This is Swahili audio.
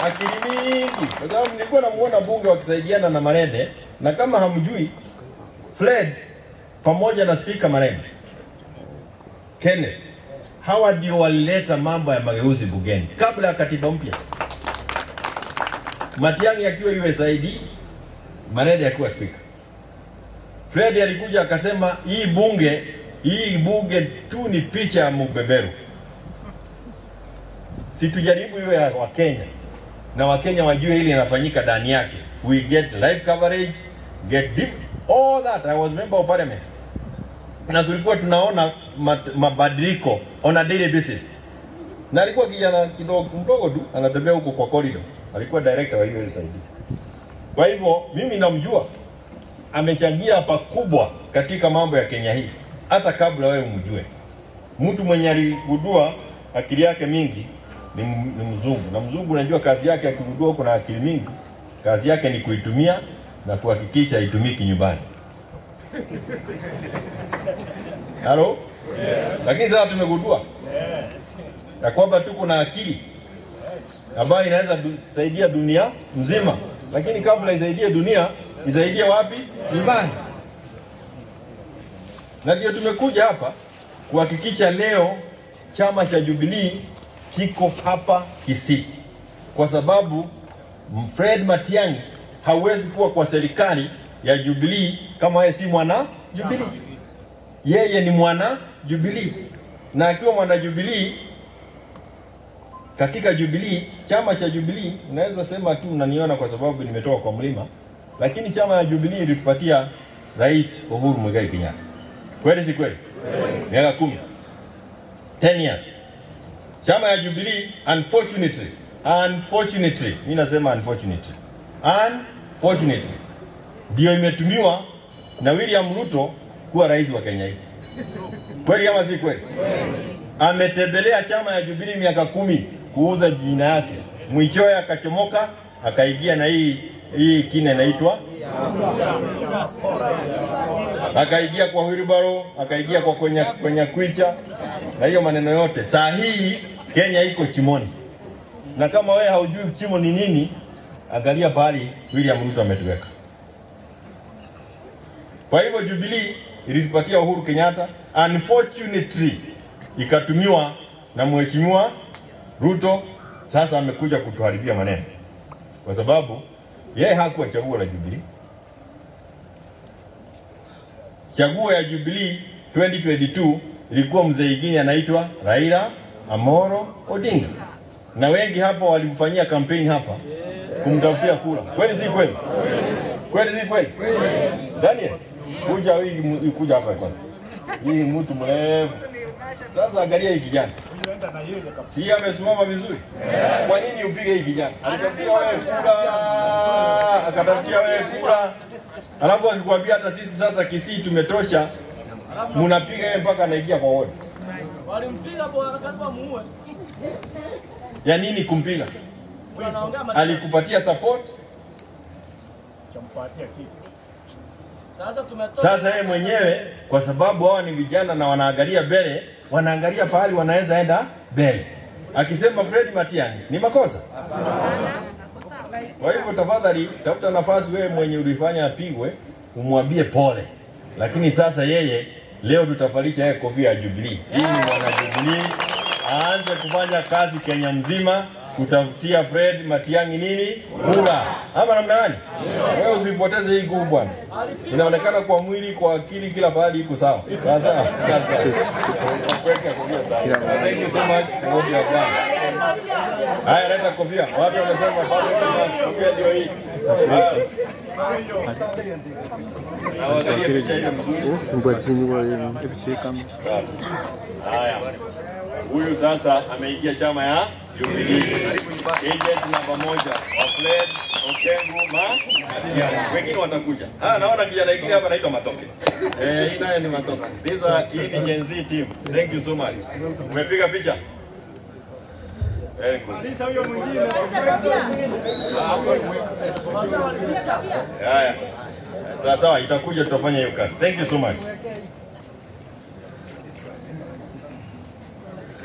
Akili mingi. Kwa sababu nilikuwa namuona bunge wakisaidiana na Marende, na kama hamjui, Fred pamoja na Speaker Marende, Kenneth, hawa ndio walileta mambo ya mageuzi bungeni kabla ya katiba mpya. Matiang'i akiwa USAID, Marende akiwa speaker. Fred alikuja akasema hii bunge tu ni picha ya mbeberu. Si tujaribu iwe ya Wakenya, na Wakenya wajue hili linafanyika ndani yake. We get live coverage, get all that. I was member of parliament. Na tulikuwa tunaona mabadiliko on a daily basis. Na alikuwa kijana kidogo mdogo tu anatembea huko kwa corridor. Alikuwa director wa USAID. Kwa hivyo mimi namjua, amechangia pakubwa katika mambo ya Kenya hii hata kabla wewe umjue. Mtu mwenye aligundua akili yake mingi ni mzungu. Na mzungu unajua kazi yake akigundua kuna akili mingi, kazi yake ni kuitumia na kuhakikisha itumiki nyumbani. Halo? Yes. Lakini sasa tumegundua ya kwamba tuko na akili ambayo inaweza kusaidia dunia mzima. Lakini kabla isaidie dunia, isaidie wapi? Nyumbani. Na ndio tumekuja hapa kuhakikisha leo chama cha Jubilee kiko hapa Kisii. Kwa sababu Fred Matiang'i hawezi kuwa kwa serikali ya Jubilee kama yeye si mwana Jubilee. Yeye ni mwana Jubilee. Na akiwa mwana Jubilee, katika Jubilee, chama cha Jubilee, unaweza sema tu unaniona kwa sababu nimetoka kwa mlima, lakini chama ya Jubilee ilitupatia Rais Uhuru Muigai Kenyatta. Kweli si kweli? Miaka 10. 10 years. Chama ya Jubilee, unfortunately, mimi nasema unfortunately ndio imetumiwa na William Ruto kuwa rais wa Kenya hii. Kweli ama si kweli? Ametembelea chama ya Jubilee miaka 10 kuuza jina yake. Mwichoe akachomoka, akaingia na hii kine inaitwa, akaingia kwa wheelbarrow, akaingia kwa kwenye kwicha na hiyo maneno yote. Saa hii Kenya iko chimoni. Na kama wewe haujui chimo ni nini, angalia pahali William Ruto ametuweka. Kwa hivyo Jubilee ilitupatia Uhuru Kenyatta, unfortunately ikatumiwa na Mheshimiwa Ruto. Sasa amekuja kutuharibia maneno. Kwa sababu yeye hakuwa chaguo la Jubilee. Chaguo ya Jubilee 2022 ilikuwa mzee mwingine anaitwa Raila Amolo Odinga. Na wengi hapa walimfanyia campaign hapa kumtafutia kura. Kweli si kweli? Kweli si kweli? Daniel, kuja hii, kuja hapa kwanza. Hii mtu mrefu. Sasa angalia hii kijana. Si amesimama vizuri? Kwa nini upige hii kijana? Alitafutia wewe kura, akatafutia wewe kura. Alafu akikwambia hata sisi sasa Kisii tumetosha, mnapiga yeye mpaka anaingia kwa wodi. Walimpiga bwana kama muue. Ya nini kumpiga? Alikupatia support? Champatia kitu. Sasa tumetoka. Sasa yeye mwenyewe kwa sababu hawa ni vijana na wanaangalia mbele, wanaangalia pahali wanaweza enda mbele. Akisema Fred Matiang'i ni makosa. Kwa hivyo tafadhali tafuta nafasi wewe mwenye ulifanya apigwe, umwambie pole. Lakini sasa yeye leo tutafalisha yeye kofia ya Jubilee. Hii ni mwana Jubilee, aanze kufanya kazi Kenya mzima kutafutia Fred Matiang'i nini? Kura. Ama namna gani? Wewe usipoteze hii nguvu bwana. Inaonekana kwa mwili, kwa akili, kila pahali iko sawa. Sasa sasa. Kuweka kofia sawa. Thank you so much for what you have done. Haya, leta kofia. Watu wanasema bado kofia ndio hii. Haya. Huyu sasa ameingia chama ya Jubilee. Agent namba 1 wa Fred Okengo Matiang'i. Wengine watakuja. Ah, naona kijana mwingine hapa anaitwa Matoke. Hii naye ni Matoke. These are hii ni Gen Z team. Thank you so much. Umepiga picha? Very good. Haya. Sawa, itakuja tutafanya hiyo kazi. Thank you so much.